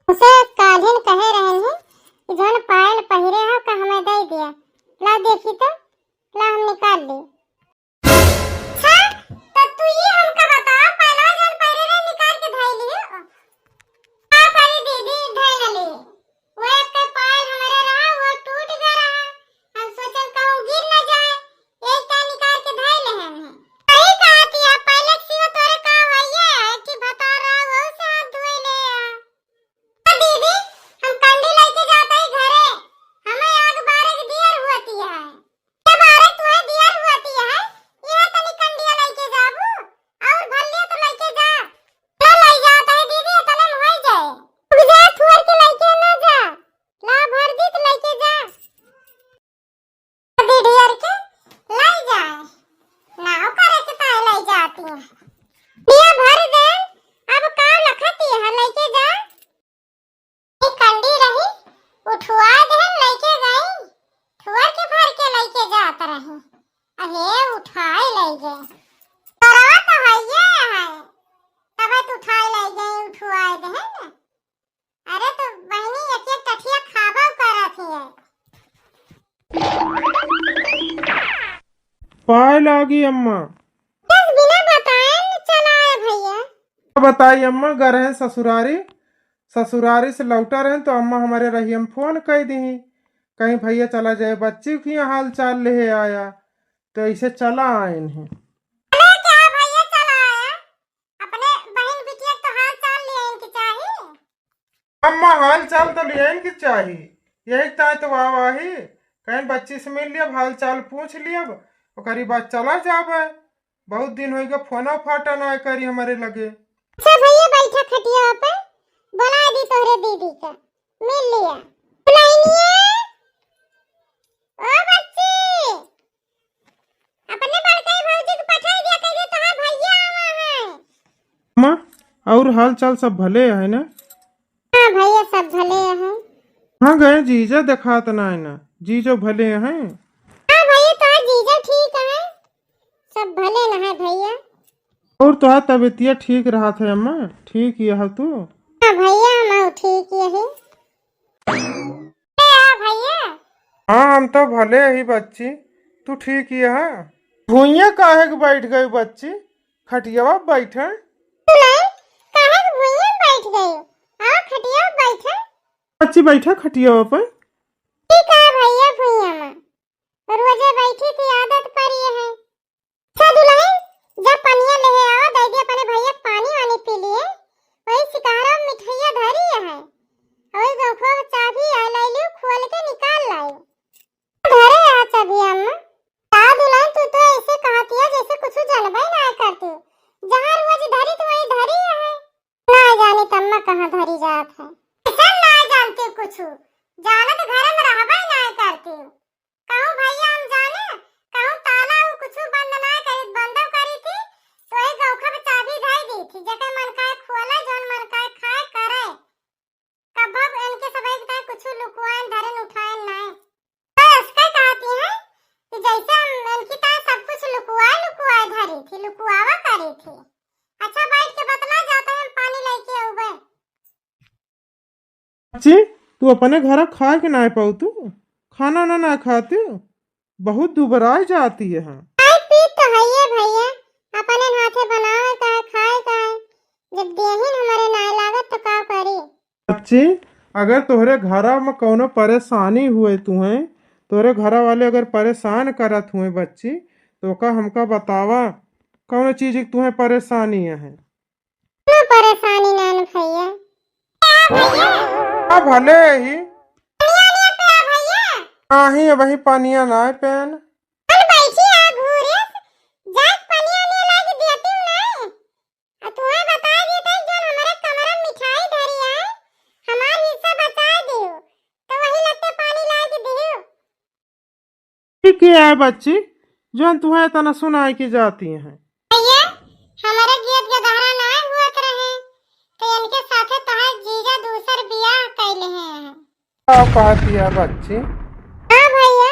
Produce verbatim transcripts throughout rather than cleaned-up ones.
उसे काल्हिन कहे रहन ही कि जौन पायल पहिरे हो का हमें दे दिया। ला देखी तो, ला हम निकाल ली। अच्छा, तो तू ये हमका बताओ, पायलवा जौन पहिरे रहे निकाल के धई ली हो? का करी दीदी, धई न ली। वो एक के पायल हमारे रहा, वो टूट गया रहा। हम सोचन कहूँ गिर न जाए, एक का निकाल के धई ले हैं। सही कहा थी, अब पहले से वो तोरे का होइए है कि भतार रहा, वो से हाथ धोए ले आ। तो दीदी, हम कंडी लेके जाते ही घरे, हमें आग बारे की दियर होती है। ये बारे तुम्हें दियर होती है, यह तनी कंडिया लेके जाबू, और भल्ले तो लेके जा। ले ले जाते ही दीदी, तले में होई जाए। रुक जा, थुअर के लेके ना जा, ला भर दी तो लेके जा। अभी डियर के लाई जाए, ना ओकरे के ताए लाई जाती है। दिया भर दे, अब का लखती है, लेके जा। एक कंडी रही, उठवा दे, लेके गई। थुअर के भर के लेके जात रही, अहे उठाए ले गए। करवा तो हइये है, तब तो उठाए ले गए, उठवा दे ना। अरे तो बहिनी, एक एक टठिया खाबो करत हियै। पाए लागी अम्मा। बस बिना बताए न चला आए भैया। बताई अम्मा, गए रहे ससुरारी, ससुरारी से लौटा रहे तो अम्मा हमारे रहिया में फोन कइ दिही, कहीं भैया चला जाए, बच्ची की हाल चाल लेहे आया, तो ऐसे चला आए हैं। अरे क्या भैया चला आया? अपने बहिन बिटिया के तो हाल चाल लिया इनके चाही। अम्मा, हाल चाल तो लिया इनके चाही, यही ताय तो वाह वाही, कहीं बच्ची से मिल लियब, हाल चाल पूछ लियब, ओकरी बाद चला जाबे। बहुत दिन होइगा, फोना फाटा ना करी हमारे लगे। अच्छा भैया, बैठा खटिया पे, बुला दी तोहरे दीदी का, मिल लिया। दुल्हनिया, ओ बच्ची, अपने बड़काई भौजी के पठाई दिया, कह दे तोहार भैया आवा है। माँ, और हाल चाल सब भले है ना? हाँ भैया, सब भले है। हाँ, गए जीजा देखात ना है ना, जीजो भले हैं? हाँ भैया, तोहार जीजो ठीक है, सब भले न है भैया। और तोहार तबीयतिया ठीक रहत है अम्मा, ठीक ही है तू? हाँ भैया, हम ठीक ही है। ए, आ भैया। हाँ, हम तो भले ही बच्ची, तू ठीक ही है। भुइयाँ काहे के बैठ गई बच्ची, खटियावा बैठे। तू नहीं, काहे के भुइयाँ बैठ गई? आ खटिया बैठे। बच्ची बैठा खटियावा पर। ठीक है भैया, भुइयाँ में। रोजे बैठी थी, आदत पड़ी है। अच्छा दुल्हन, जा पनिया लेहे आवा, दे दे अपने भैया के पानी वानी पी लिए। वही सिकहरा में मिठाइया धरी है, वही गौखवा के चाबी है, ले लियो, खोल के निकाल लायो। धरे आ चाबी अम्मा। का दुल्हन, तू तो ऐसे कहती है जैसे कुछ जानबे ना करती। जहाँ रोज धरी तो वही धरी है। ना जानी तम्मा कहाँ धरी जात है। ऐसा ना जानती कुछ, जानत घर में रहबे ना करती। कहूँ भैया हम जाने, कहूँ ताला उ कुछ बंद ना करी, बंदो करी थी, तो एक गौखा में चाबी धई दी थी, जेकर मन काहे खोले, जौन मन काहे खाए करे। कभव इनके सब एक ताए कुछ लुकुआन धरन उठाएन नाय। तो इसका कहती है कि जैसे हम इनकी ताए सब कुछ लुकुआए, लुकुआए धरी थी, लुकुआवा करी थी। अच्छा, बैठ के बतला जाता है, हम पानी लेके आउबे। बच्ची, तू अपने घर खाए के ना पाऊ, तू खाना ना, ना खाती, बहुत दुबराई जाती है। खाए पी तो हइये भैया, अपने हाथे बनावे का है, खाए का है, जब देहिन हमारे ना लागत तो का करी। बच्ची, अगर तोहरे घरा में कौनो परेशानी हुए तुहें, तोहरे घरा वाले अगर परेशान करत हुए बच्ची, तो का हमका बतावा, कौनो चीज की तुहें परेशानी है? कोनो परेशानी ना न भैया। का भैया? का भले ही? पनिया लिया पिया भैया। नाही, अबही पनिया ना पेन। हम बैठी आ घूरे, जात पनिया लिया लाके देती हूँ ना। आ तुहे बता देते हैं, जो हमारे कमरा में मिठाई धरी है, हमार हिस्सा बचा दियो, तो वही लगते पानी लाके दियो। ठीक है बच्ची, जौन तुहें इतना सुनाई के जाती हैं। भैया, हमारे जियत गदहरा ना हुआ रहे, तो इनके साथे तोहार जीजा दूसर बियाह कैले हैं। का कहती है बच्ची? हाँ भैया,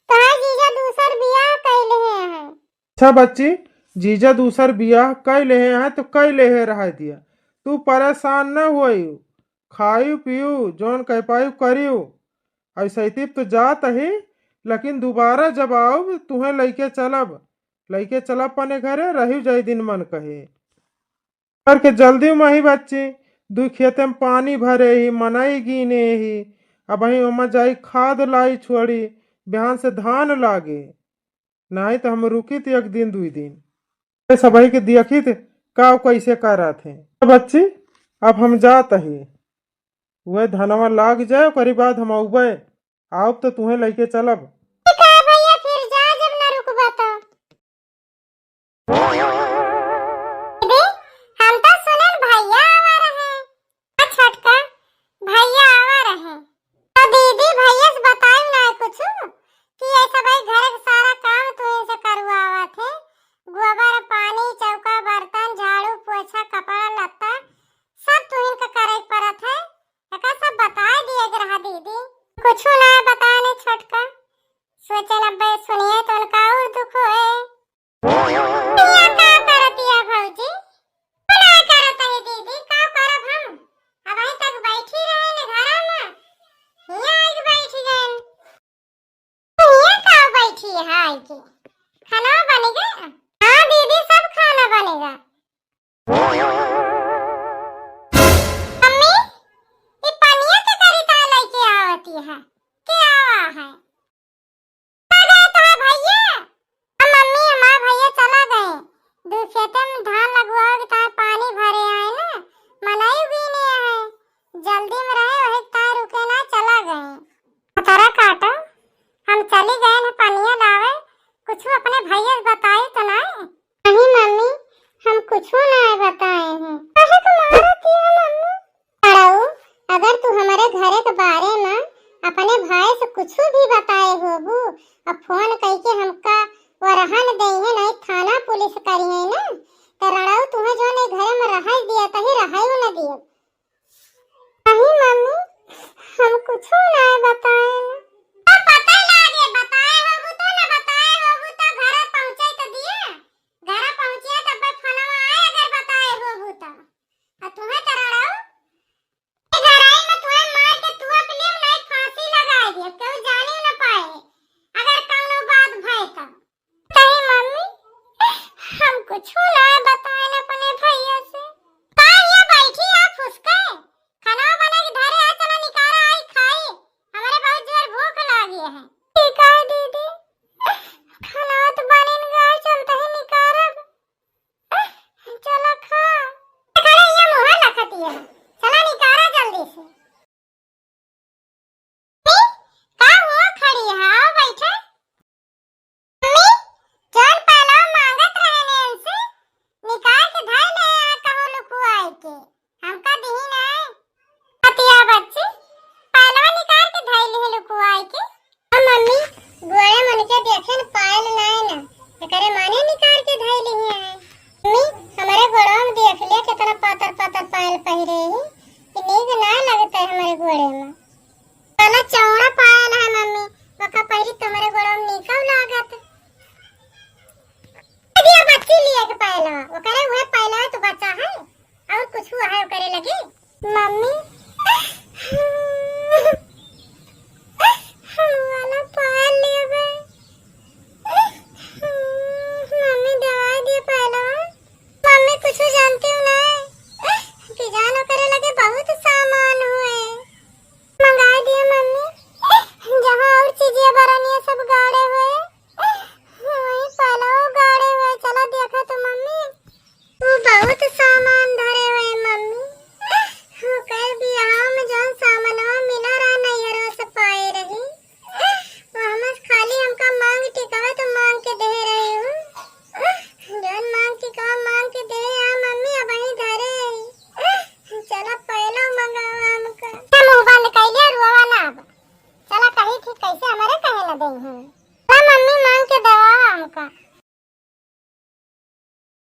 तोहार जीजा दूसर बियाह कैले हैं। अच्छा बच्ची, जीजा दूसर बियाह कैले हैं तो कैले है, रह दिया, तू परेशान न होई। खायु पीयु, जौन कह पायु करियु। अउ सैतीप तो जात ही, लेकिन दुबारा जब आउब, तुहें लइके चलब, लइके चलब अपने घरे, रहिउ जाई दिन मन कहे। करके जल्दी मही बच्ची, दुइ खेते में पानी भरे ही, मनई गिने ही, अबहीं ओमा जाई खाद लाई छोड़ी, बिहान से धान लागे, नाहीं तो हम रुकी त एक दिन दुइ दिन। ए सबही के देखी त का कैसे करत है। बच्ची, अब हम जात ही, वह धनवा लाग जाए, ओकरी बाद हम अउबे, आउब तो तुहें लइके चलब। ठीक है भैया, फिर जा, जब ना रुकबा तो। दीदी, हम तो सुनेन भैया आवा रहे। हाँ छोटका, भैया आवा रहे। तो दीदी, भैया से बतायु ना कुछ कि ऐसा भाई घर के सारा काम तुहीं से करवावत है, गोबर, पानी, चौका, बर्तन, झाड़ू, पोछा, कपड़ा लत्ता सब तुहीं के करे के पड़त है, एका सब बताए दिए के रहा दीदी। कुछ ना बताए ने छोटका, सोचे न अब्बे सुनिए तो उनका और दुख होए। भैया का करतिया भौजी? का करत है दीदी, का करब हम? अबहीं तक बैठी रहे न घरा में, हियाँ आइके बैठ गए। हियाँ का बैठी है आइके? खाना बन गया? हाँ दीदी, सब खाना बनेगा। मम्मी, ये पनिया के करी का लइके आवती है? के आवा है? आ गए तो है भैया। हम मम्मी, हमार भैया चला गए। दू खेते में धान लगवावे के तार पानी भरे आए ना, मनई भी नहीं आए। जल्दी में रहे, वही तार रुके ना, चला गए। पतरा काटो, हम चली गए हैं पनिया लावे, कुछ अपने भैया से बताई तो ना। नहीं मम्मी, हम कुछो नाय बताए हैं। काहे के मारत हिया मम्मी? रड़ऊ, अगर तू हमरे घरे के बारे में अपने भाई से कुछो भी बताए होबू, अब फोन कइके हमका वरहन देइहे, नहीं थाना पुलिस करिहे ना, तो रड़ऊ तुहें जौन ए घरे में रहे दिया तही रहे न दिया। नहीं मम्मी, हम कुछो नाय बताए। तो पता लागे, बताए होबू तो न बताए होबू तो घरे पहुँचे तो दिए। घरे पहुँचिए तब फोनवा आए अगर बताए होबू तो। आ तुहें तो रड़ऊ, ए घराई में तुहें मार के तुहक लियो नहीं फांसी लगाए दिए, केहू जानी न पाए अगर कौनो बात भय तो। नहीं मम्मी, हम कुछो ना बताएन अपने भैया से। का हियाँ बैठी आ फुसके? खाना बना के धरे आ, चला निकारा आई खाई। हमरे बहुत जोर भूख लागी है। ठीक है दीदी, खाना तो बनिन गए, चलते ही निकारब। चला खा। खड़े हियाँ मुँह लखतिया। चला निकारा जल्दी से। का हुआ खड़ी है, आओ बैठे। मम्मी, जौन पहलवा मांगत रहे ने इनसे, निकाल के धइ ले आ कहूँ लुकुआई के, हमका दिही ना। हतिया बच्ची, पहलवा निकाल के धइ लिही लुकुआई के। आ मम्मी, गोड़े मन के देखे न पायल नाय न, एकरे माने निकाल के धइ लिही है। मम्मी, हमरे गोड़वा में देख लिया कितना पातर पातर पायल पहिरे ही, कि नीक ना लगता है हमरे गोड़े में। काला चौड़ा पायल है मम्मी, ओका पहिरी तुम्हरे गोड़वा में नीका लागत। दिया बच्ची लिए के पायलवा, ओकरे उहे पायलवा तो बचा है, और कुछ हुआ है ओकरे लगे? मम्मी, हम वाला पायल लेबे। मम्मी दवाई दिए पायलवा। मम्मी कुछ जानती हूँ ना, कि जान ओकरे लगे बहुत सामान हुए। मंगा दिया मम्मी, जहाँ और चीजें बरनिया सब गाड़े हुए, वहीं पहलवा गाड़े हुए। चला देखा तो मम्मी, वो बहुत सामान धरे हुए मम्मी। वो कल बियाह में जौन सामानवा मिला रहा नैहरवा से पाए रही, वो हमस खाली हमका मांग टिकवा तो मांग के दे रही हूँ। जौन मांग टिकवा मांग के दे आ मम्मी, अब वहीं धरे। चला पहला मंगावा हमका। हम मुंह बंद कर लिया, रुआवा ना अब। चला कही थी कैसे हमारे कहे न देई हैं। चला मम्मी मांग के देवावा हमका।